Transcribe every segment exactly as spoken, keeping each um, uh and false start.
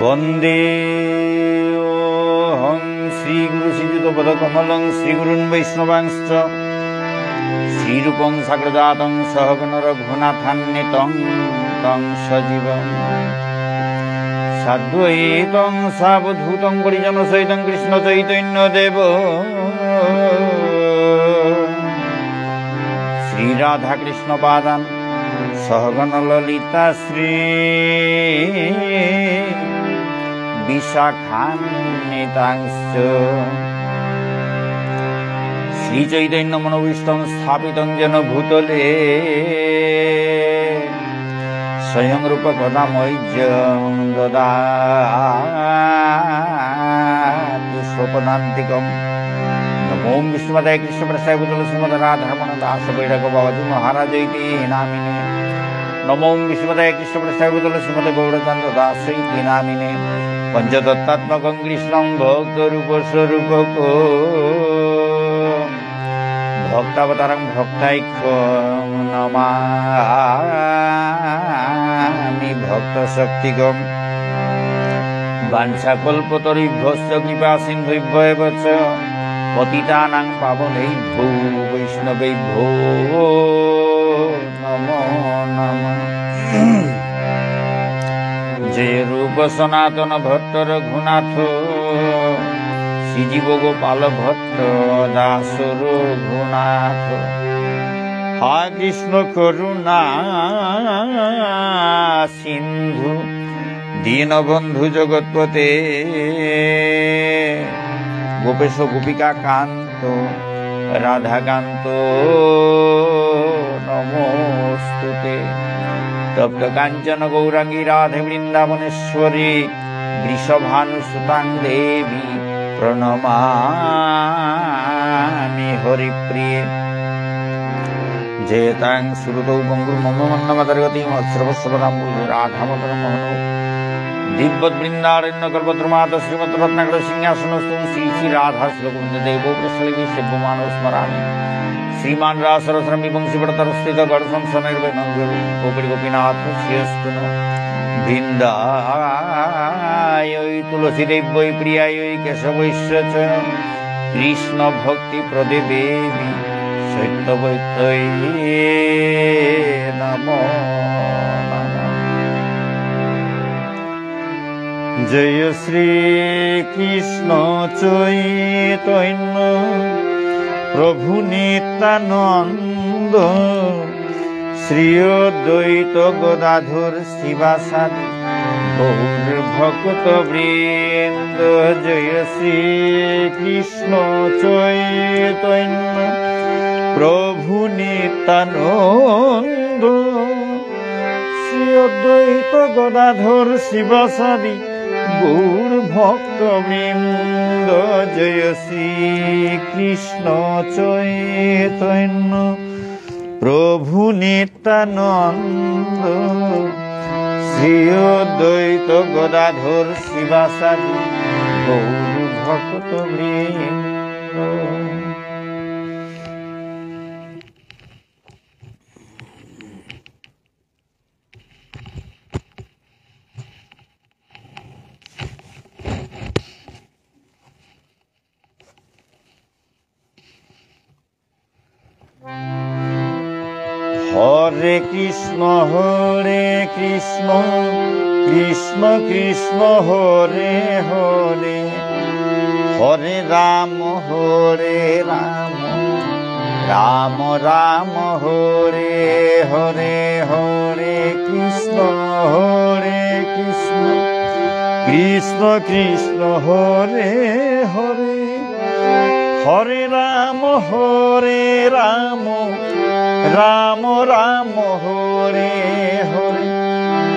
वन्देऽहं श्रीगुरुं श्रीयुतपदकमलं श्रीगुरून् वैष्णवांश्च श्रीरूपं साग्रजातं सहगणरघुनाथान्वितं तं सजीवम्। साद्वैतं सावधूतं परिजनसहितं कृष्णचैतन्यदेव श्रीराधाकृष्णपादान् सहगणललिता श्रीविशाखान्वितांश्च। श्रीचैतन्यमनोभीष्टं स्थापितं येन भूतले स्वयं रूपः कदा मह्यं ददाति स्वपदान्तिकम्। नमो विष्णुपदाय कृष्णप्रेष्ठाय भूतले श्रीमते राधारमण दास बैराग्य बाबाजी महाराज इति नामिने। नमो विष्णुपदाय कृष्णप्रेष्ठाय भूतले श्रीमते गौरचन्द्र दास इति नामिने। पञ्चतत्त्वात्मकं कृष्णं भक्तरूपस्वरूपकम्। भक्तावतारं भक्ताख्यं नमामि भक्तशक्तिकम्। वाञ्छाकल्पतरुभ्यश्च कृपासिन्धुभ्य एव च। पतितानां पावनेभ्यो वैष्णवेभ्यो नमो नमः। जय रूप सनातन भट्ट रघुनाथ, श्रीजीव गोपाल भट्ट दास रघुनाथ। हा कृष्ण करुणा सिंधु दीनबंधु जगत्पते। गोपेश गोपिका कांत राधाकांत नमोऽस्तु ते। तप्त कांचन गौरांगी राधे वृंदावनेश्वरी। वृषभानुसुतां देवी प्रणमामि हरिप्रिये। जयतां सुरतौ पङ्गोर्मम मन्दमतेर्गती मत्सर्वस्वपदाम्भोजौ राधामदनमोहनौ। दीव्यद् वृन्दारण्यकल्पद्रुमाधঃ श्रीमद्रत्नागारसिंहासनस्थौ श्री श्री राधा श्रीलगोविन्ददेवौ प्रेष्ठालीभिः सेव्यमानौ स्मरामि। श्रीमान् रासरसारम्भी वंशीवटतटस्थितः। कण्ठस्थः वेणुस्वनैर्गोपीर्गोपीनाथः श्रियस्तु नः। वृन्दायै तुलसीदेव्यै प्रियायै केशवस्य च। कृष्णभक्तिप्रदे देवी सत्यवत्यै नमो नमः। जय श्रीकृष्ण चैतन्य प्रभु नित्यानन्द श्री अद्वैत गदाधर श्रीवासादि गौरभक्तवृन्द। जय श्रीकृष्ण चैतन्य प्रभु नित्यानन्द श्री अद्वैत गदाधर श्रीवासादि गौरभक्তবৃন্দ। জয় শ্রীকৃষ্ণ চৈতন্য প্রভু নিত্যানন্দ শ্রী অদ্বৈত গদাধর শ্রীবাসাদি গৌর ভক্ত বৃন্দ। হরে কৃষ্ণ, হরে কৃষ্ণ, কৃষ্ণ কৃষ্ণ, হরে হরে, হরে রাম, হরে রাম, রাম রাম হরে হরে, হরে কৃষ্ণ হরে কৃষ্ণ, কৃষ্ণ কৃষ্ণ হরে হরে, হরে রাম হরে রাম, রাম রাম হরে হরে।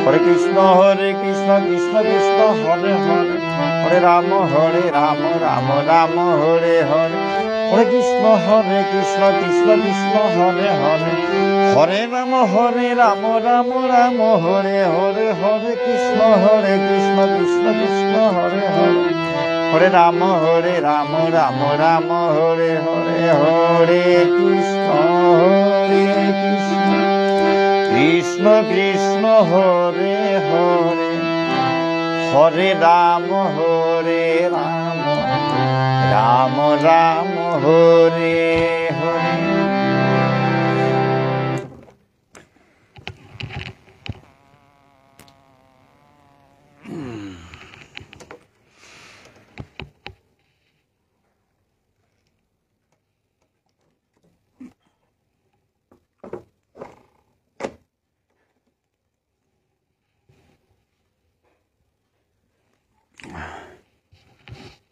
হরে কৃষ্ণ হরে কৃষ্ণ, কৃষ্ণ কৃষ্ণ হরে হরে, হরে রাম হরে রাম, রাম রাম হরে হরে। হরে কৃষ্ণ হরে কৃষ্ণ, কৃষ্ণ কৃষ্ণ হরে হরে, হরে রাম হরে রাম, রাম রাম হরে হরে। হরে কৃষ্ণ হরে কৃষ্ণ, কৃষ্ণ কৃষ্ণ হরে হরে, হরে রাম হরে রাম, রাম রাম হরে হরে। হরে কৃষ্ণ হরে কৃষ্ণ, কৃষ্ণ কৃষ্ণ হরে হরে, হরে রাম হরে রাম, রাম রাম হরে হরে।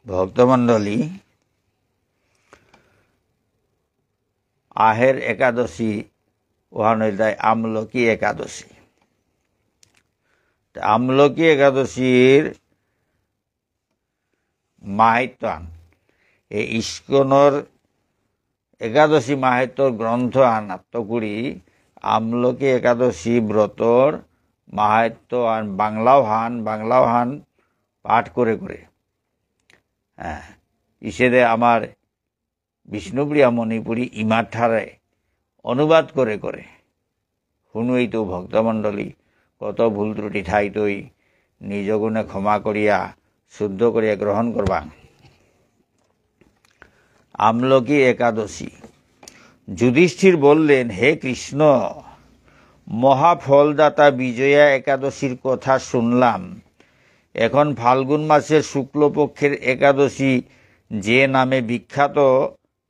ভক্তমণ্ডলী, আহের একাদশী ওহান হইল তাই আমলকি একাদশী। তা আমলকি একাদশীর মাহাত্ম্যহান, এই ইস্কনর একাদশী মাহাত্ম্যর গ্রন্থহান আত্মকুড়ি আমলকি একাদশী ব্রতর মাহাত্ম্যহান বাংলাওহান, বাংলাওহান পাঠ করে করে। হ্যাঁ, ইসেদে আমার বিষ্ণুপ্রিয়া মণিপুরী ইমাঠারে অনুবাদ করে করে হুনুইতু ভক্তমণ্ডলী, কত ভুল ত্রুটি থাইতই, নিজ গুণে ক্ষমা করিয়া, শুদ্ধ করিয়া গ্রহণ করবা। আমলকি একাদশী। যুধিষ্ঠির বললেন, "হে কৃষ্ণ, মহাফলদাতা বিজয়া একাদশীর কথা শুনলাম। এখন ফাল্গুন মাসের শুক্লপক্ষের একাদশী যে নামে বিখ্যাত,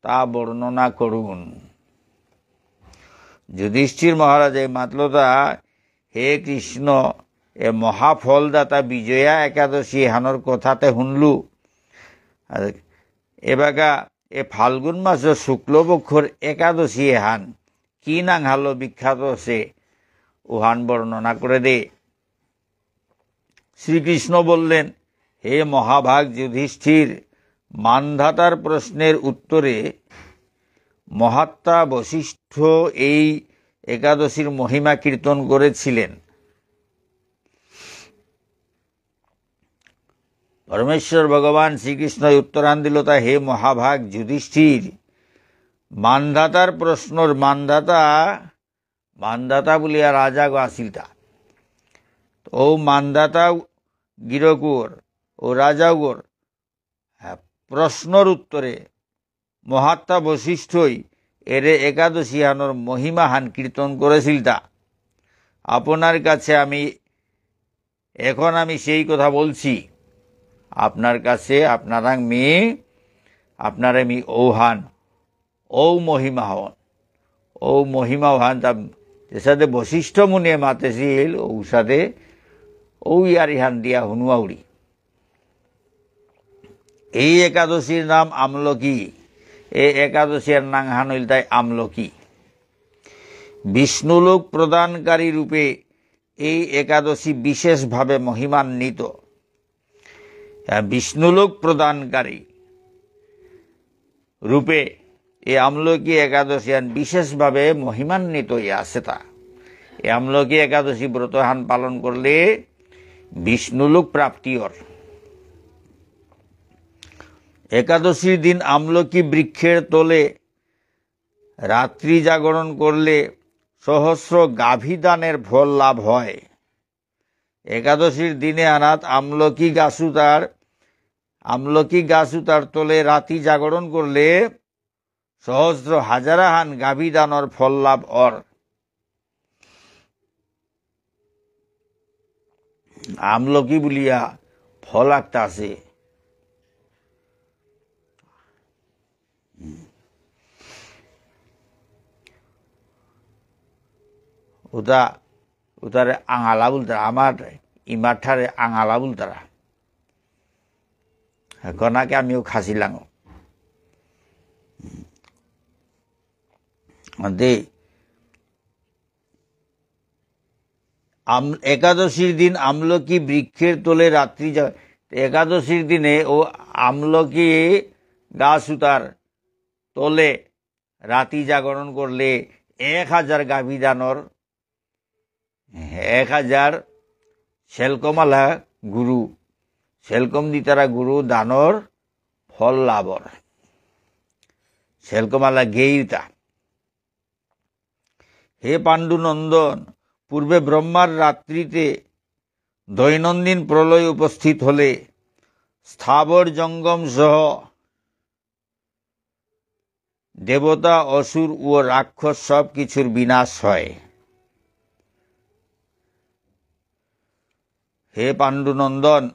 তা বর্ণনা করুন।" যুধিষ্ঠির মহারাজে মাতলতা, "হে কৃষ্ণ, এ মহাফলদাতা বিজয়া একাদশী এহানর কথাতে হুনলু। আর এবাকা এ ফাল্গুন মাসর শুক্লপক্ষর একাদশী এহান কি নাঙহালো বিখ্যাত আছে, ওহান বর্ণনা করে দে।" শ্রীকৃষ্ণ বললেন, "হে মহাভাগ যুধিষ্ঠির, মান্ধাতার প্রশ্নের উত্তরে মহাত্মা বশিষ্ঠ এই একাদশীর মহিমা কীর্তন করেছিলেন।" পরমেশ্বর ভগবান শ্রীকৃষ্ণ উত্তরান দিলতা, "হে মহাভাগ যুধিষ্ঠির, মান্ধাতার প্রশ্নর" মান্ধাতা, মান্ধাতা বুলিয়া রাজাগ আসিলতা। ও মান্ধাতা গিরকর, ও রাজাগর, হ্যাঁ, প্রশ্নর উত্তরে মহাত্মা বশিষ্ঠই এরে একাদশী হানর মহিমাহান কীর্তন করেছিলতা। আপনার কাছে আমি, এখন আমি সেই কথা বলছি। আপনার কাছে, আপনারাং মি, আপনারে মি ঔহান, ঔ মহিমা হন। ঔ মহিমা হন তা, যেসাদে বশিষ্ঠ মুনিয়ে মাতেছিল, ঔসাদে, ঔ ইয়ারিহান দিয়া হুনুয়াউরি। এই একাদশীর নাম আমলকি। এই একাদশীর নাঙহান হইল তাই আমলকি। বিষ্ণুলোক প্রদানকারী রূপে এই একাদশী বিশেষভাবে মহিমান্বিত। আহ, বিষ্ণুলোক প্রদানকারী রূপে এই আমলকি একাদশী আন বিশেষভাবে মহিমান্বিত ইয়া আছে তা। এই আমলকি একাদশী ব্রত হান পালন করলে বিষ্ণুলোক প্রাপ্তি অর। একাদশীর দিন আমলকি বৃক্ষের তলে রাত্রি জাগরণ করলে সহস্র গাভী দানের ফল লাভ হয়। একাদশীর দিনে আনাত আমলকি গাছুতার, আমলকি গাছুতার তলে রাতি জাগরণ করলে সহস্র হাজারাহান গাভী দানর ফল লাভ অর। আমলকি বুলিয়া ফল একটা আছে। উতা, উতারে আঙালা বুলতারা, আমার ইমার ঠারে আঙালা বুলতারা। কনাকে আমিও খাসি লাঙো। আন্তে, আম-, একাদশীর দিন আমলকি বৃক্ষের তলে রাত্রি জা-, একাদশীর দিনে ও আমলকি গাছ উতার তলে রাতি জাগরণ করলে এক হাজার গাভী দানর, এক হাজার সেলকমালা গুরু, সেলকম দিতারা গুরু দানর ফল লাভর। সেলকমালা গেয়ুতা। হে পাণ্ডুনন্দন, পূর্বে ব্রহ্মার রাত্রিতে দৈনন্দিন প্রলয় উপস্থিত হলে স্থাবর জঙ্গম সহ দেবতা, অসুর ও রাক্ষস সব কিছুর বিনাশ হয়। হে পাণ্ডুনন্দন,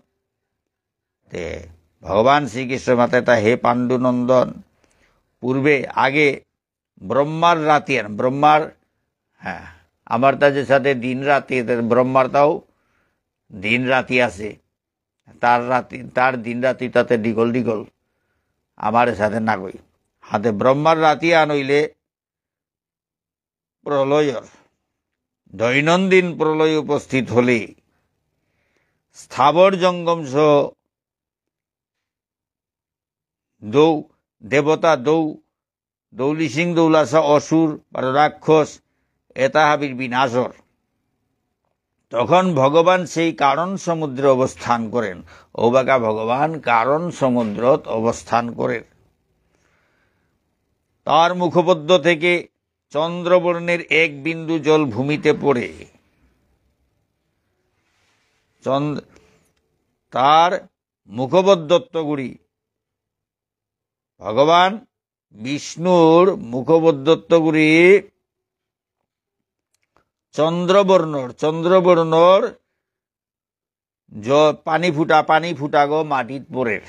তে ভগবান শ্রীকৃষ্ণ মাতে তা, হে পাণ্ডুনন্দন, পূর্বে আগে ব্রহ্মার রাতি আর ব্রহ্মার, হ্যাঁ, আমার তা যে সাথে দিন রাতি, তে ব্রহ্মার তাও দিন রাতি আছে। তার রাতি, তার দিন রাতি তাতে দীঘল দীঘল, আমার সাথে না কই। হাতে ব্রহ্মার রাতি আন হইলে প্রলয়র দৈনন্দিন প্রলয় উপস্থিত হলে স্থাবর জঙ্গম সহ দৌ, দেবতা দৌ, দৌলিসিং দৌলাসা অসুর বা রাক্ষস, এতা হাবির বিনাশর। তখন ভগবান সেই কারণ সমুদ্রে অবস্থান করেন। ঔবাকা ভগবান কারণ সমুদ্রত অবস্থান করেন। তার মুখপদ্ম থেকে চন্দ্রবর্ণের এক বিন্দু জল ভূমিতে পড়ে। চন্দ্র-, তার মুখপদ্মত্ত গুড়ি ভগবান বিষ্ণুর মুখপদ্মত্ত গুড়ি চন্দ্রবর্ণর, চন্দ্রবর্ণর জ-, পানি ফুটা, পানি ফুটাগো মাটিত পড়ের।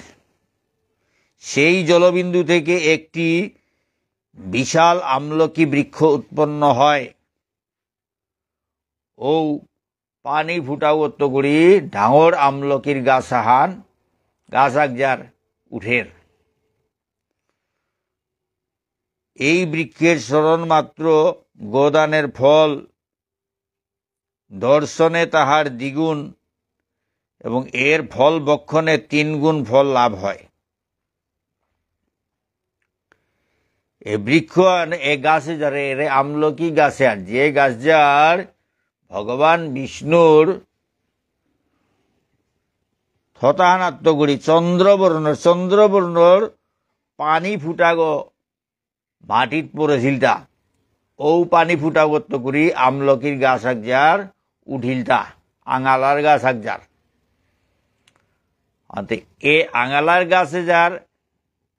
সেই জলবিন্দু থেকে একটি বিশাল আমলকি বৃক্ষ উৎপন্ন হয়। ও পানি ফুটাগত্ত করি ডাঙর আমলকির গাছ আহান, গাছ আকজার উঠের। এই বৃক্ষের স্মরণ মাত্র গোদানের ফল দর্শনে তাহার দ্বিগুণ এবং এর ফল ভক্ষণে তিন গুণ ফল লাভ হয়। এ বৃক্ষ আন, এ গাছে যারে, এরে আমলকি গাছে আন, যে গাছ যার ভগবান বিষ্ণুর থতাহানাত্ত গুড়ি চন্দ্রবর্ণ, চন্দ্রবর্ণর পানি ফুটাগো মাটিত পড়েছিলতা। ঔ পানি ফুটাগত্ত করি আমলকির গাছ আকজার উঠিলতা, আঙালার গাছ আকজার। আতে এ আঙালার গাছে যার,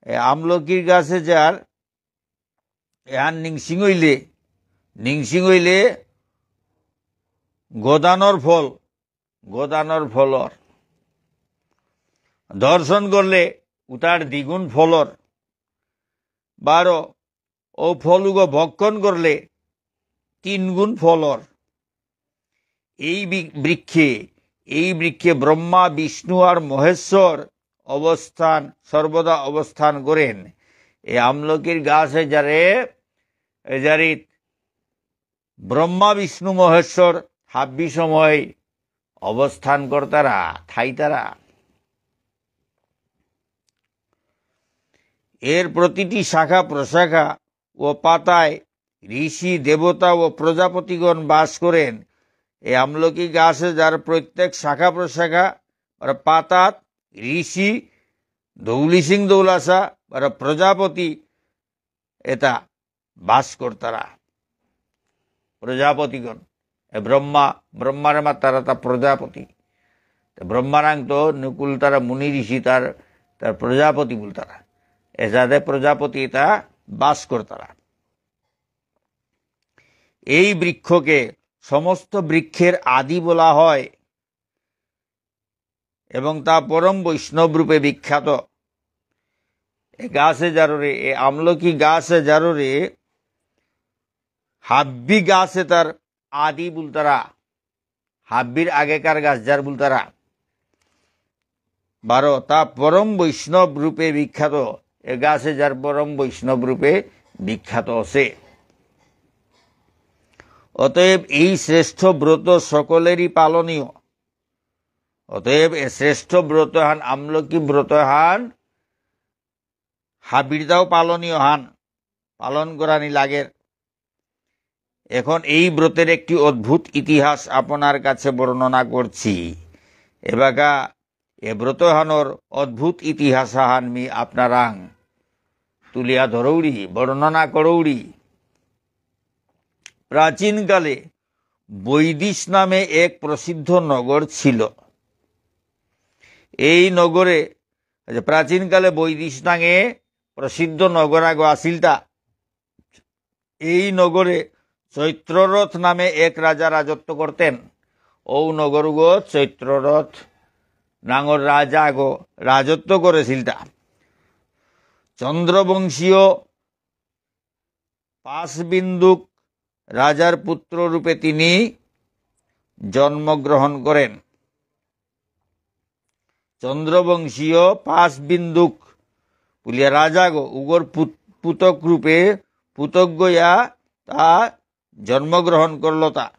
এ আমলকির গাছে যার, এহান নিংসিং হইলে, নিংসিং হইলে গোদানর ফল, গোদানর ফলর। দর্শন করলে উতার দ্বিগুণ ফলর। বারো, ও ফলুগ ভক্ষণ করলে তিন গুণ ফলর। এই বি-, বৃক্ষে, এই বৃক্ষে ব্রহ্মা, বিষ্ণু আর মহেশ্বর অবস্থান, সর্বদা অবস্থান করেন। এ আমলকির গাছে যারে, এ যারিত ব্রহ্মা, বিষ্ণু, মহেশ্বর হাব্বি সময় অবস্থান করতারা, থাইতারা। এর প্রতিটি শাখা প্রশাখা ও পাতায় ঋষি, দেবতা ও প্রজাপতিগণ বাস করেন। এ আমলকি গাছে যার প্রত্যেক শাখা প্রশাখা আর পাতাত ঋষি, দৌলিসিং দৌলাসা আর প্রজাপতি এতা বাস করতারা। প্রজাপতিগণ, এ ব্রহ্মা, ব্রহ্মারে মাতারা তা প্রজাপতি। তো ব্রহ্মারাং তো নিকুলতারা মুনি ঋষি তার, তার প্রজাপতি বুলতারা। এসাদে প্রজাপতি তা বাস করতারা। এই বৃক্ষকে সমস্ত বৃক্ষের আদি বলা হয় এবং তা পরম বৈষ্ণব রূপে বিখ্যাত। এ গাছে যাররে, এ আমলকি গাছে যাররে, হাব্বি গাছে তার আদি বুলতারা, হাব্বির আগেকার গাছ যার বুলতারা। বারো, তা পরম বৈষ্ণব রূপে বিখ্যাত, এ গাছ এ যার পরম বৈষ্ণব রূপে বিখ্যাত আছে। অতএব এই শ্রেষ্ঠ ব্রত সকলেরই পালনীয়। অতএব এ শ্রেষ্ঠ ব্রত হান, আমলকি ব্রত হান, হাবিরদাও পালনীয় হান, পালন করানি লাগের। এখন এই ব্রতের একটি অদ্ভুত ইতিহাস আপনার কাছে বর্ণনা করছি। এবাকা এ ব্রতহানর অদ্ভুত ইতিহাস হান মি আপনারাং তুলিয়া ধরৌরি, বর্ণনা করৌরি। প্রাচীনকালে বৈদিশ নামে এক প্রসিদ্ধ নগর ছিল। এই নগরে, আচ্ছা, প্রাচীনকালে বৈদিশ নাঙে প্রসিদ্ধ নগর আগ আসিলতা। এই নগরে চৈত্ররথ নামে এক রাজা রাজত্ব করতেন। ঔ নগরগ চৈত্ররথ নাঙর রাজাগ রাজত্ব করেসিলতা। চন্দ্রবংশীয় পাশবিন্দুক রাজার পুত্র রূপে তিনি জন্মগ্রহণ করেন। চন্দ্রবংশীয় পাশবিন্দুক বুলিয়া রাজাগ উগর পুত-, পুতক রূপে পুতক গয়া তা জন্মগ্রহণ করল তা।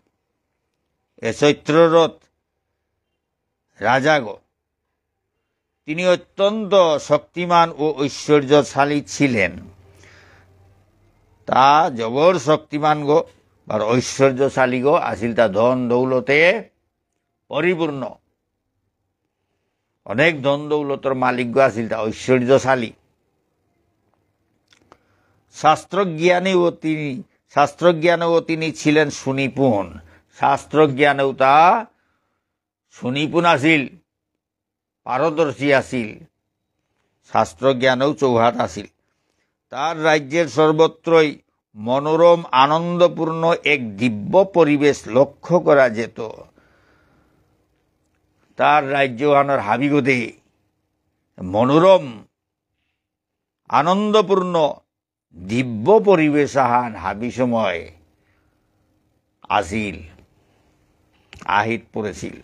এ চৈত্ররথ রাজাগ। তিনি অত্যন্ত শক্তিমান ও ঐশ্বর্যশালী ছিলেন। তা জবর শক্তিমান গো, আর ঐশ্বর্যশালী গো, আসিল তা ধন দৌলতে পরিপূর্ণ। অনেক ধন দৌলতর মালিক গো আসিল তা, ঐশ্বর্যশালী। শাস্ত্রজ্ঞানেও তিনি, শাস্ত্রজ্ঞানেও তিনি ছিলেন সুনিপুণ। শাস্ত্রজ্ঞানেও তা সুনিপুণ আসিল, পারদর্শী আসিল, শাস্ত্রজ্ঞানেও চৌহাত আসিল। তার রাজ্যের সর্বত্রই মনোরম আনন্দপূর্ণ এক দিব্য পরিবেশ লক্ষ্য করা যেত। তার রাজ্যহানর হাবিগদে মনোরম আনন্দপূর্ণ দিব্য পরিবেশ আহান হাবি সময় আসিল, আহিত পড়েছিল।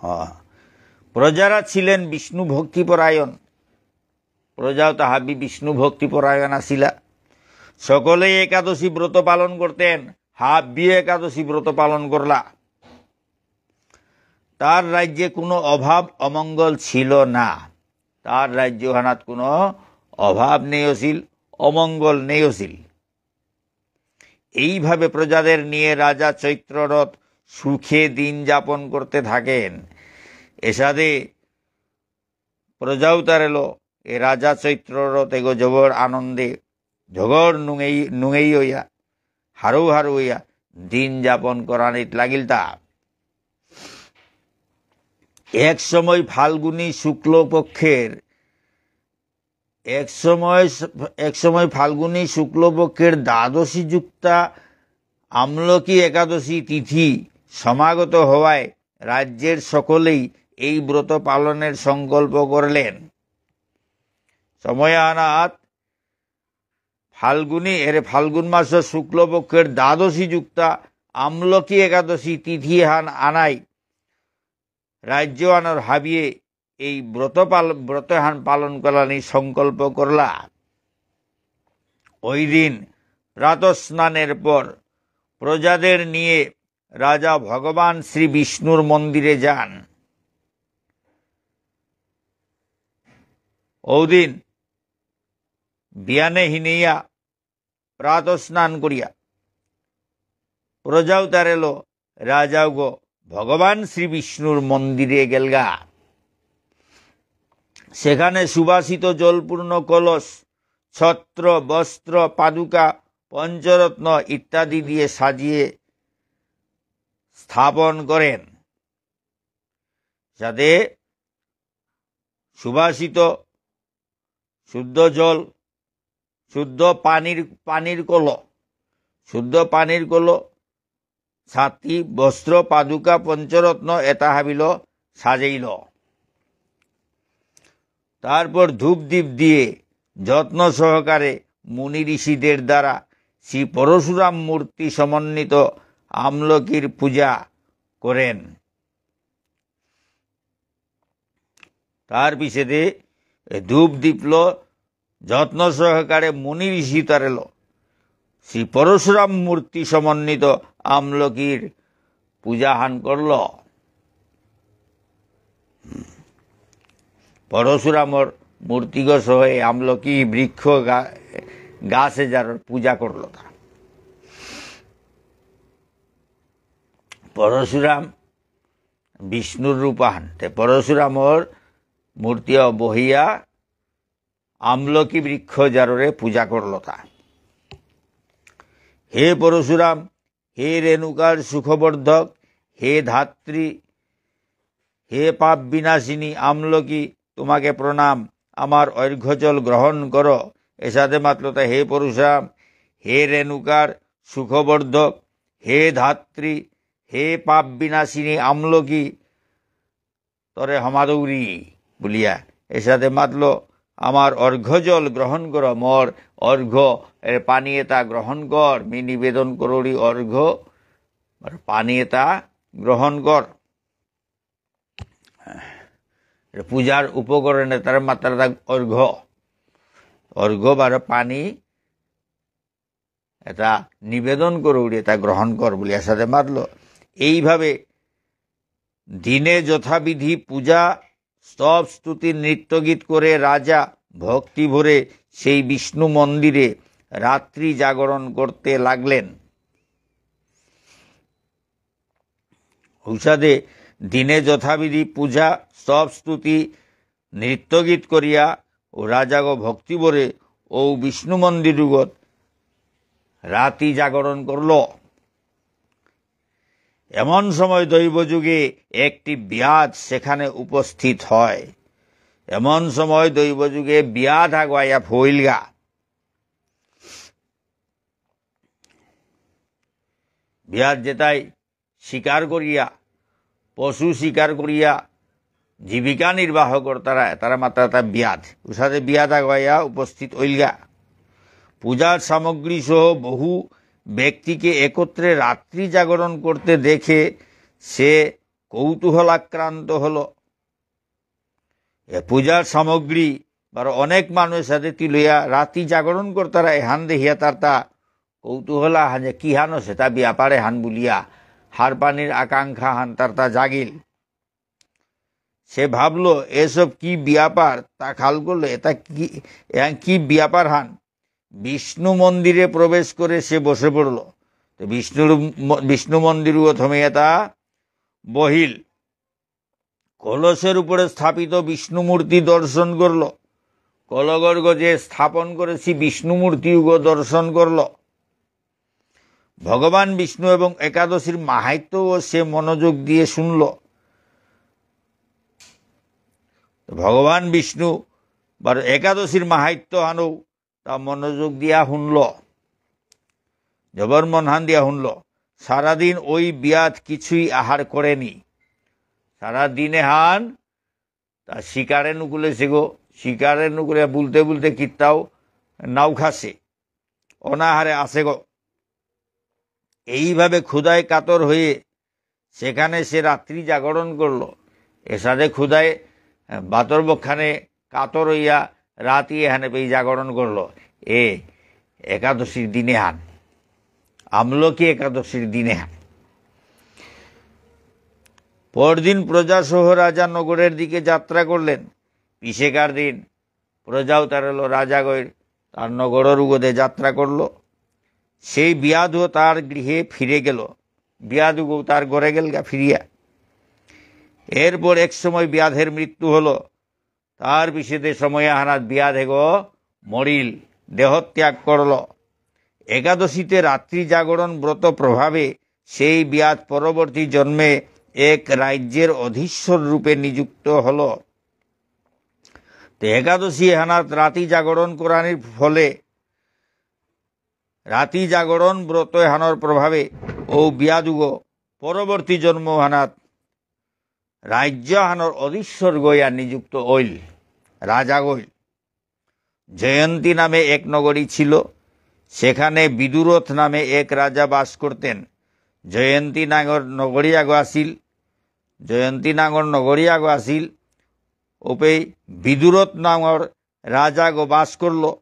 আহ, প্রজারা ছিলেন বিষ্ণু ভক্তিপরায়ণ। প্রজাও তা হাবি বিষ্ণু ভক্তিপরায়ণ আসিলা। সকলেই একাদশী ব্রত পালন করতেন, হাবিয়ে একাদশী ব্রত পালন করলা। তার রাজ্যে কোনো অভাব অমঙ্গল ছিল না। তার রাজ্যহানাত কোনো অভাব নেই আছিল, অমঙ্গল নেই আছিল। এইভাবে প্রজাদের নিয়ে রাজা চৈত্ররথ সুখে দিন যাপন করতে থাকেন। এসাদে প্রজাও তারেলো, এ রাজা চৈত্ররথ এগো জবর আনন্দে, জবর নুঙেই, নুঙেই হইয়া, হারৌ হারৌ হইয়া দিন যাপন করানিত লাগিল তা। এক সময় ফাল্গুনী শুক্লপক্ষের, এক সময়, এক সময় ফাল্গুনী শুক্লপক্ষের দ্বাদশী যুক্তা আমলকি একাদশী তিথি সমাগত হওয়ায় রাজ্যের সকলেই এই ব্রত পালনের সংকল্প করলেন। সময় আনাত ফাল্গুনী, এরে ফাল্গুন মাসর শুক্লপক্ষের দ্বাদশী যুক্তা আমলকি একাদশী তিথি হান আনাই রাজ্য আনর হাবিয়ে এই ব্রত পাল-, ব্রতহান পালন করানি সংকল্প করলা। ওই দিন প্রাতঃস্নানের পর প্রজাদের নিয়ে রাজা ভগবান শ্রী বিষ্ণুর মন্দিরে যান। ওদিন বিয়ানে হিনেয়া প্রাতঃ স্নান করিয়া প্রজাও তারেলো রাজাও গো ভগবান শ্রী বিষ্ণুর মন্দিরে গেলগা। সেখানে সুবাসিত জলপূর্ণ কলস, ছত্র, বস্ত্র, পাদুকা, পঞ্চরত্ন ইত্যাদি দিয়ে সাজিয়ে স্থাপন করেন। যাতে সুবাসিত শুদ্ধ জল, শুদ্ধ পানির, পানির কল, শুদ্ধ পানির কল, ছাতি, বস্ত্র, পাদুকা, পঞ্চরত্ন এতা হাবিল সাজাইল। তারপর ধূপ দীপ দিয়ে যত্ন সহকারে মুনি ঋষিদের দ্বারা শ্রী পরশুরাম মূর্তি সমন্বিত আমলকির পূজা করেন। তার পিছেদে ধূপ দীপল, যত্ন সহকারে মুনি ঋষি তারেল। শ্রী পরশুরাম মূর্তি সমন্বিত আমলকির পূজাহান করল। পরশুরামর মূর্তিগ সহ এই আমলকি বৃক্ষ গা-, গাছ এজারর পূজা করল তা। পরশুরাম বিষ্ণুর রূপ আহান। তে পরশুরামর মূর্তি বহিয়া আমলকি বৃক্ষ জাররে পূজা করল তা। হে পরশুরাম, হে রেণুকার সুখবর্ধক, হে ধাত্রী, হে পাপ বিনাশিনী আমলকি, তোমাকে প্রণাম, আমার অর্ঘ্যজল গ্রহণ করো। এসাদে মাতল তা, হে পরশুরাম, হে রেণুকার সুখবর্ধক, হে ধাত্রী, হে পাপ বিনাশিনী আমলকি, তরে হমাদৌরি বুলিয়া এসাদে মাতল, আমার অর্ঘ্যজল গ্রহণ কর, মোর অর্ঘ্য এর পানি এতা গ্রহণ কর, মি নিবেদন করুরি অর্ঘ্য আর পানি এতা গ্রহণ কর। এর পূজার উপকরণ এতার মাত্রা অর্ঘ্য, অর্ঘ্য বারো পানি এতা নিবেদন করুরি, এতা গ্রহণ কর বুলিয়া এসাদে মাতল। এইভাবে দিনে যথাবিধি পূজা, স্তব, স্তুতি, নৃত্যগীত করে রাজা ভক্তিভরে সেই বিষ্ণু মন্দিরে রাত্রি জাগরণ করতে লাগলেন। ঔসাদে দিনে যথাবিধি পূজা, স্তব, স্তুতি, নৃত্যগীত করিয়া ও রাজাগ ভক্তিভরে ও বিষ্ণু মন্দিরগত রাতি জাগরণ করল। এমন সময় দৈবযোগে একটি ব্যাধ সেখানে উপস্থিত হয়। এমন সময় দৈবযোগে ব্যাধ আগুয়াইয়া ফইলগা। ব্যাধ যেতাই শিকার করিয়া, পশু শিকার করিয়া জীবিকা নির্বাহ করতারা, তারা মাত্রা তা ব্যাধ। উসাদে ব্যাধ আগুয়াইয়া উপস্থিত অইলগা। পূজার সামগ্রী সহ বহু ব্যক্তিকে একত্রে রাত্রি জাগরণ করতে দেখে সে কৌতূহলাক্রান্ত হলো। এ পূজার সামগ্রী বারো অনেক মানুষ সাথে তিলইয়া রাতি জাগরণ করতারা এহান দেখিয়া তার তা কৌতূহল আহান যে কিহান সেটা ব্যাপার এহান বুলিয়া হারপানির আকাঙ্ক্ষা হান তার তা জাগিল। সে ভাবলো, "এসব কি ব্যাপার?" তা খাল করলো, "এটা কি, এহান কি ব্যাপার হান?" বিষ্ণু মন্দিরে প্রবেশ করে সে বসে পড়ল। তো বিষ্ণুর ম-, বিষ্ণু মন্দির থমে এটা বহিল। কলসের উপরে স্থাপিত বিষ্ণু মূর্তি দর্শন করল। কলগর্গ যে স্থাপন করেছি বিষ্ণু মূর্তিগ দর্শন করল। ভগবান বিষ্ণু এবং একাদশীর মাহাত্ম্যও সে মনোযোগ দিয়ে শুনল। ভগবান বিষ্ণু বারো একাদশীর মাহাত্ম্য হানও তা মনোযোগ দিয়া শুনল। জবর মনহান দিয়া শুনল। সারাদিন ওই ব্যাধ কিছুই আহার করেনি। সারা দিন এহান তা শিকারে নুকুলেসে গো, শিকারে নুকুলে বুলতে বুলতে কিত্তাও নাও খাসে, অনাহারে আসে গো। এইভাবে ক্ষুধায় কাতর হয়ে সেখানে সে রাত্রি জাগরণ করলো। এসাদে ক্ষুধায়, আহ, বাতর বক্ষানে কাতর হইয়া রাতি এখানে পেয়ে জাগরণ করলো। এ একাদশীর দিনে হান, আমলকি একাদশীর দিনে হান। পরদিন প্রজাসহ রাজা নগরের দিকে যাত্রা করলেন। পিছেকার দিন প্রজাও তার হলো রাজা গইর তার নগরর উগদে যাত্রা করলো। সেই ব্যাধও তার গৃহে ফিরে গেল। ব্যাধ উগো তার ঘরে গেলগা ফিরিয়া। এরপর এক সময় ব্যাধের মৃত্যু হলো। তার পিছেদে সময় আহানাত ব্যাধ এগো মরিল, দেহত্যাগ করল। একাদশীতে রাত্রি জাগরণ ব্রত প্রভাবে সেই ব্যাধ পরবর্তী জন্মে এক রাজ্যের অধীশ্বর রূপে নিযুক্ত হল। তো একাদশী এহানাত রাতি জাগরণ করানির ফলে, রাতি জাগরণ ব্রত এহানর প্রভাবে ও ব্যাধ উগো পরবর্তী জন্ম হানাত রাজ্য হানর অধীশ্বর গইয়া নিযুক্ত অইল, রাজা গইল। জয়ন্তী নামে এক নগরী ছিল। সেখানে বিদুরথ নামে এক রাজা বাস করতেন। জয়ন্তী নাঙর নগরী আগো আসিল, জয়ন্তী নাঙর নগরী আগো আসিল, ওপেই বিদুরথ নাঙর রাজাগো বাস করল।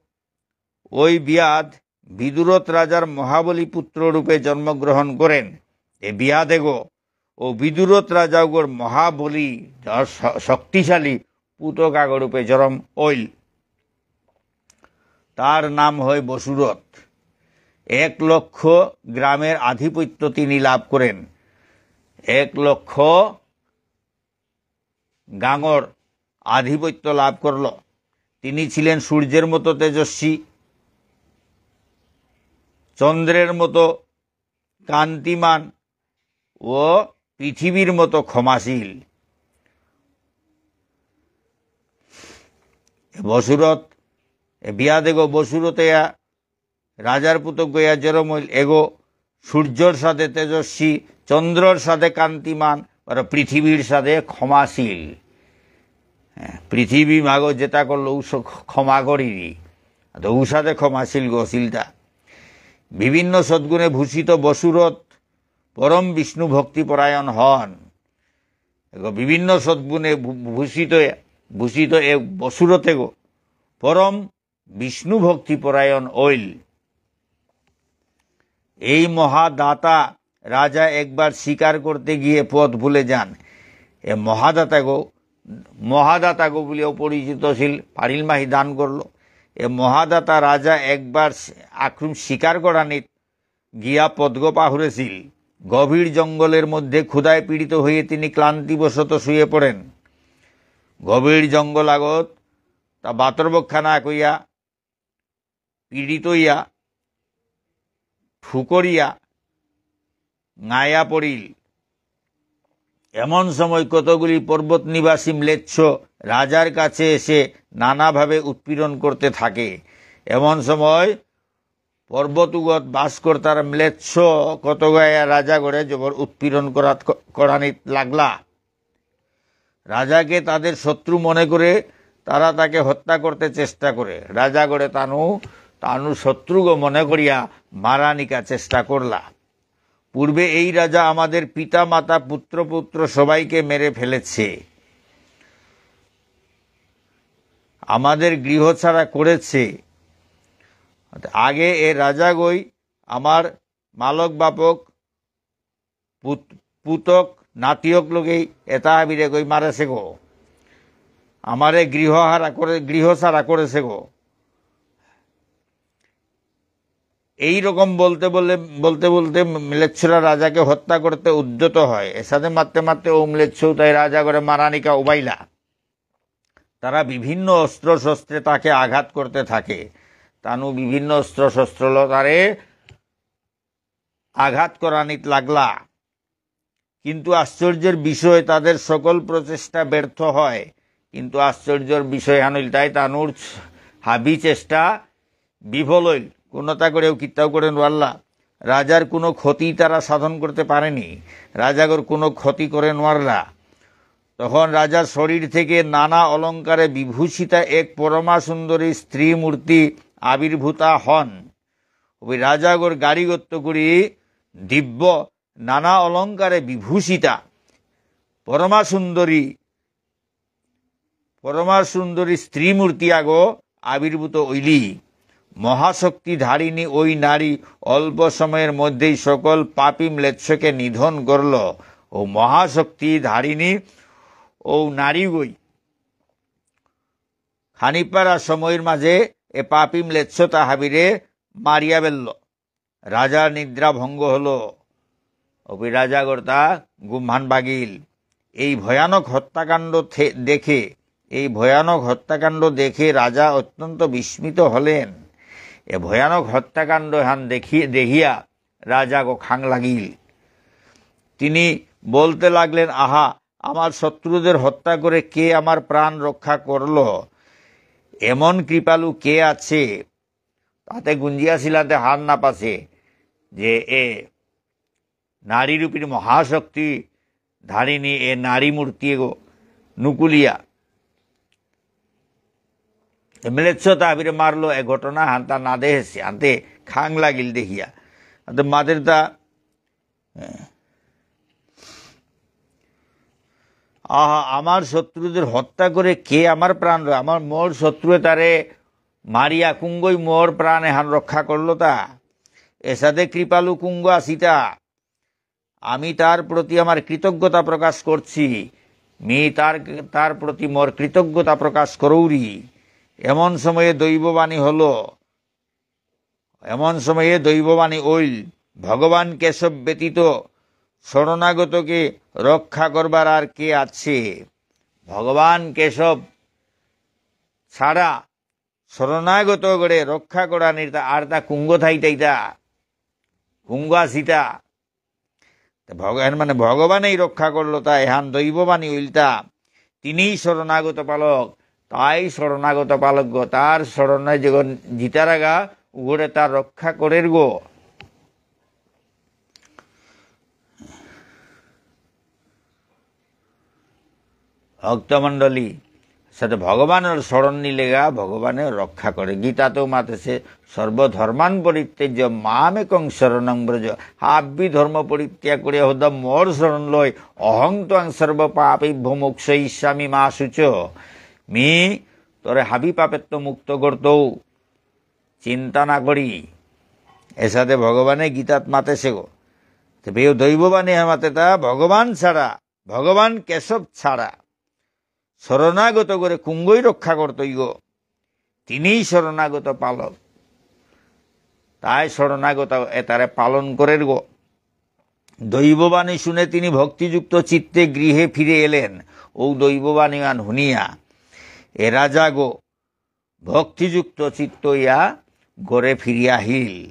ওই বিয়াদ বিদুরথ রাজার মহাবলী পুত্র রূপে জন্মগ্রহণ করেন। এ বিয়াদেগো ও বিদুরথ রাজাগর মহাবলী, য-, শ-, শক্তিশালী পুতক আগো রূপে জন্ম অইল। তার নাম হয় বসুরথ। এক লক্ষ গ্রামের আধিপত্য তিনি লাভ করেন। এক লক্ষ গাঙর আধিপত্য লাভ করল। তিনি ছিলেন সূর্যের মতো তেজস্বী, চন্দ্রের মতো কান্তিমান ও পৃথিবীর মতো ক্ষমাশীল। এ বসুরথ, এ বিয়াদেগো বসুরথ এয়া রাজার পুতক গয়া জরমইল। এগো সূর্যর সাদে তেজস্বী, চন্দ্রর সাদে কান্তিমান, আর পৃথিবীর সাদে ক্ষমাশীল। হ্যাঁ, পৃথিবী মাগো যেটা করলো, উস-, ক্ষমা করিনি। তো উসাদে ক্ষমাশীল গো শিলতা। বিভিন্ন সদ্গুণে ভূষিত বসুরথ পরম বিষ্ণু ভক্তি পরায়ণ হন। এগো বিভিন্ন সদ্গুণে ভূ-, ভূষিত, ভূষিত এ বসুরথ এগো পরম বিষ্ণু ভক্তি পরায়ণ অইল। এই মহাদাতা রাজা একবার শিকার করতে গিয়ে পথ ভুলে যান। এ মহাদাতাগো, মহাদাতাগো বুলিয়া পরিচিত ছিল, পারিল মাহি দান করল। এ মহাদাতা রাজা একবার আকরুম শিকার করানিত গিয়া পথগো পাহুরেছিল। গভীর জঙ্গলের মধ্যে ক্ষুধায় পীড়িত হয়ে তিনি ক্লান্তিবশত শুয়ে পড়েন। গভীর জঙ্গল আগত তা বাতর বক্ষা না কইয়া পীড়িত হইয়া, ফুকরিয়া, ঙায়া পড়িল। এমন সময় কতগুলি পর্বত নিবাসী ম্লেচ্ছ রাজার কাছে এসে নানাভাবে উৎপীড়ন করতে থাকে। এমন সময় পর্বত উগত বাস করতার ম্লেচ্ছ কতগায়া রাজাগরে জবর উৎপীড়ন করাত, করানিত লাগলা। রাজাকে তাদের শত্রু মনে করে তারা তাকে হত্যা করতে চেষ্টা করে। রাজাগরে তানু, তানু শত্রুগো মনে করিয়া মারানিকা চেষ্টা করলা। পূর্বে এই রাজা আমাদের পিতা, মাতা, পুত্র, পুত্র সবাইকে মেরে ফেলেছে, আমাদের গৃহ ছাড়া করেছে। আগে এ রাজাগই আমার মালক বাপক, পুত-, পুতক, নাতিয়ক লগেই এতা হাবিরে গই মারেছে গো। আমারে গৃহ হারা করে, গৃহ ছাড়া করেছে গো। এই রকম বলতে বলে, বলতে বলতে ম্লেচ্ছরা রাজাকে হত্যা করতে উদ্যত হয়। এসাদে মারতে মারতে ও ম্লেচ্ছ তাই রাজাগরে মারানিকা উবাইলা। তারা বিভিন্ন অস্ত্র শস্ত্রে তাকে আঘাত করতে থাকে। তানু বিভিন্ন অস্ত্র শস্ত্র ল তারে আঘাত করানিত লাগলা। কিন্তু আশ্চর্যের বিষয়, তাদের সকল প্রচেষ্টা ব্যর্থ হয়। কিন্তু আশ্চর্যের বিষয় হান ইলতাই তানুর হাবি চেষ্টা বিফল হইল। কোনোটা করেও কিত্তাও করে নোয়ারলা। রাজার কোনো ক্ষতি তারা সাধন করতে পারেনি। রাজাগর কোনো ক্ষতি করে নোয়ারলা। তখন রাজার শরীর থেকে নানা অলংকারে বিভূষিতা এক পরমা সুন্দরী স্ত্রী মূর্তি আবির্ভূতা হন। ওই রাজাগর গাড়িগত্ত করি দিব্য নানা অলংকারে বিভূষিতা পরমা সুন্দরী, পরমা সুন্দরী স্ত্রী মূর্তি আগো আবির্ভূত অইলি। মহাশক্তি ধারিণী ওই নারী অল্প সময়ের মধ্যেই সকল পাপী ম্লেচ্ছকে নিধন করল। ও মহাশক্তি ধারিণী ও নারীগই খানিপারা সময়র মাঝে এ পাপী ম্লেচ্ছতা হাবিরে মারিয়া বেলল। রাজার নিদ্রা ভঙ্গ হলো। অপি রাজাগরতা গুমহান বাগিল। এই ভয়ানক হত্যাকাণ্ড থে-, দেখে, এই ভয়ানক হত্যাকাণ্ড দেখে রাজা অত্যন্ত বিস্মিত হলেন। এ ভয়ানক হত্যাকাণ্ড হান দেখি-, দেখিয়া রাজাগো খাং লাগিল। তিনি বলতে লাগলেন, "আহা, আমার শত্রুদের হত্যা করে কে আমার প্রাণ রক্ষা করল? এমন কৃপালু কে আছে?" তাতে গুঞ্জিয়াছিলাতে হার না পাছে যে এ নারী রূপিণী মহাশক্তি ধারিণী এ নারী মূর্তি এগো নুকুলিয়া এ ম্লেচ্ছতা হাবিরে মারলো, এ ঘটনা হান্তা না দেহেছে। আনতে খাং লাগিল দেখিয়া। তো মাতের তা, আহা, আমার শত্রুদের হত্যা করে কে আমার প্রাণ র-, আমার মোর শত্রু তারে মারিয়া কুঙ্গই মোর প্রাণ এহান রক্ষা করল তা। এসাদে কৃপালু কুঙ্গ আসিতা। আমি তার প্রতি আমার কৃতজ্ঞতা প্রকাশ করছি। মি তার, তার প্রতি মোর কৃতজ্ঞতা প্রকাশ করৌরি। এমন সময়ে দৈববাণী হলো, এমন সময়ে দৈববাণী অইল, ভগবান কেশব ব্যতীত শরণাগতকে রক্ষা করবার আর কে আছে? ভগবান কেশব ছাড়া শরণাগতগরে রক্ষা করানির তা আর তা কুঙ্গ থাইতাইতা, কুঙ্গ আসিতা। তা ভগ-, এর মানে ভগবানেই রক্ষা করল, তা এহান দৈববাণী উল্টা। তিনিই শরণাগত পালক, তাই শরণাগত পালক গো, তার শরণে যেগো জিতারাগা, উগরে তার রক্ষা করের গো। ভক্তমণ্ডলী, সাথে ভগবানের শরণ নিলেগা, ভগবানের রক্ষা করে। গীতাতেও মাতেছে, "সর্বধর্মান পরিত্যজ্য মামেকং শরণং ব্রজ।" হাব্বি ধর্ম পরিত্যাগ করে হদা মোর শরণ লয়। "অহং ত্বাং সর্ব পাপেভ্য মোক্ষয়িষ্যামি মা শুচ।" মি তোরে হাবি পাপেত্ত মুক্ত করতৌ, চিন্তা না করি। এসাদে ভগবানে গীতাত মাতেছে গো। তবে দৈববাণী মাতেতা ভগবান ছাড়া, ভগবান কেশব ছাড়া শরণাগত করে কুঙ্গই রক্ষা করতই গো। তিনিই শরণাগত পালক। তাই শরণাগত এতারে পালন করের গো। দৈববাণী শুনে তিনি ভক্তিযুক্ত চিত্তে গৃহে ফিরে এলেন। ও দৈববাণী আন হুনিয়া এ রাজা গো ভক্তিযুক্ত চিত্ত ইয়া ঘরে ফিরিয়া আহিল।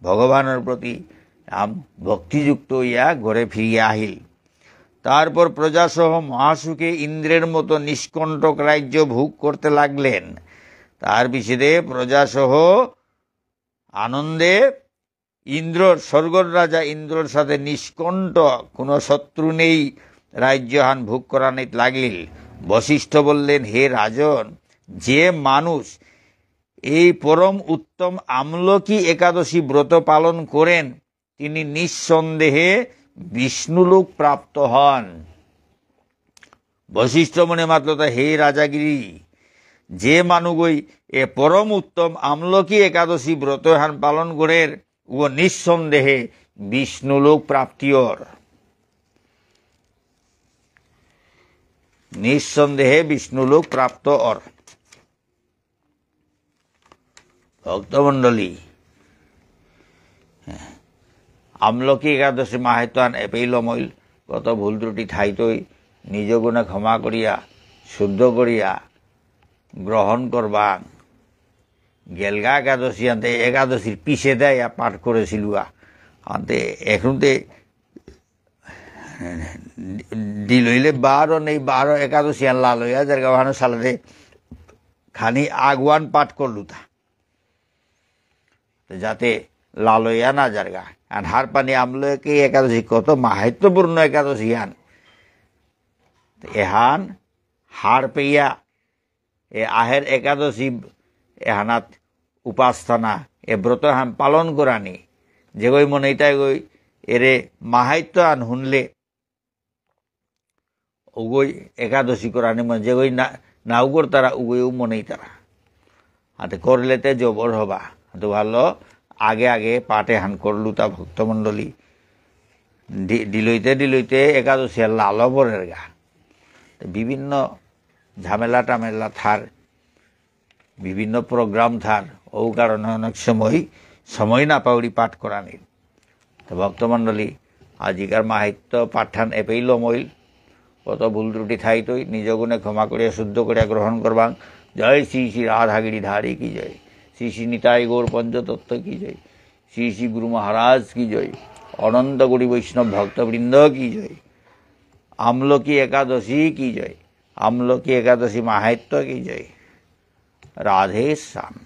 ভগবানের প্রতি আম-, ভক্তিযুক্ত ইয়া ঘরে ফিরিয়া আহিল। তারপর প্রজাসহ মহাসুখে ইন্দ্রের মতো নিষ্কণ্টক রাজ্য ভোগ করতে লাগলেন। তার পিছেদে প্রজাসহ আনন্দে ইন্দ্রর, স্বর্গর রাজা ইন্দ্রর সাথে নিষ্কণ্টক, কোনো শত্রু নেই, রাজ্যহান ভোগ করানিত লাগিল। বশিষ্ঠ বললেন, "হে রাজন, যে মানুষ এই পরম উত্তম আমলকি একাদশী ব্রত পালন করেন, তিনি নিঃসন্দেহে বিষ্ণুলোক প্রাপ্ত হন।" বশিষ্ঠ মনে মাতলতা, "হে রাজাগিরি, যে মানুগই এ পরম উত্তম আমলকি একাদশী ব্রত হান পালন করের, ও নিঃসন্দেহে বিষ্ণুলোক প্রাপ্তি অর। নিঃসন্দেহে বিষ্ণুলোক প্রাপ্ত অর।" ভক্তমণ্ডলী, আমলকি একাদশী মাহাত্ম্যহান এপেই লমইল, কত ভুল ত্রুটি থাইতই, নিজ গুণে ক্ষমা করিয়া, শুদ্ধ করিয়া গ্রহণ করবাং। গেলগা একাদশী আনতে একাদশীর পিছে দেয় পাঠ করেছিলুয়া। আনতে এখন তে দিলইলে বারো নেই, বারো একাদশী আর লালইয়া যার গাওয়ানো সালাদে খানি আগুয়ান পাঠ করলু তা। তো যাতে লালইয়া না যারগা। আর হার পানি আমলকি একাদশী কত মাহাত্ম্যপূর্ণ একাদশী আন। তো এহান হার পেয়া এ আহের একাদশী এহানাত উপাসনা, এ ব্রত হান পালন করানি, যেগই মনেইতাই গই এরে মাহাত্ম্য আন হুনলে, উগই একাদশী করানি মনে, যেগই না, নাও করতারা, উগইও মনেইতারা। হাতে করলে তে জবর হবা। হাতে ভালো, আগে আগে পাঠ এহান করলু তা ভক্তমণ্ডলী। ডি-, ডিলইতে ডিলইতে একাদশী আর লালো পরের গা। তো বিভিন্ন ঝামেলা টামেলা থার, বিভিন্ন program থার, ও কারণে অনেক সময়, সময় না পাউরি পাঠ করানির। তো ভক্তমণ্ডলী, আজিকার মাহাত্ম্য পাঠহান এপেই লমইল, কত ভুল ত্রুটি থাইতই, নিজ গুণে ক্ষমা করিয়া শুদ্ধ করিয়া গ্রহণ করবাং। জয় শ্রী শ্রী রাধা গিরিধারী কি জয়, শ্রী শ্রী নিতাই গৌর পঞ্চতত্ত্ব কি জয়, শ্রী শ্রী গুরু মহারাজ কি জয়, অনন্ত কোটি বৈষ্ণব ভক্তবৃন্দ কি জয়, আমলকি একাদশী কি জয়, আমলকি একাদশী মাহাত্ম্য কি জয়। রাধে শ্যাম।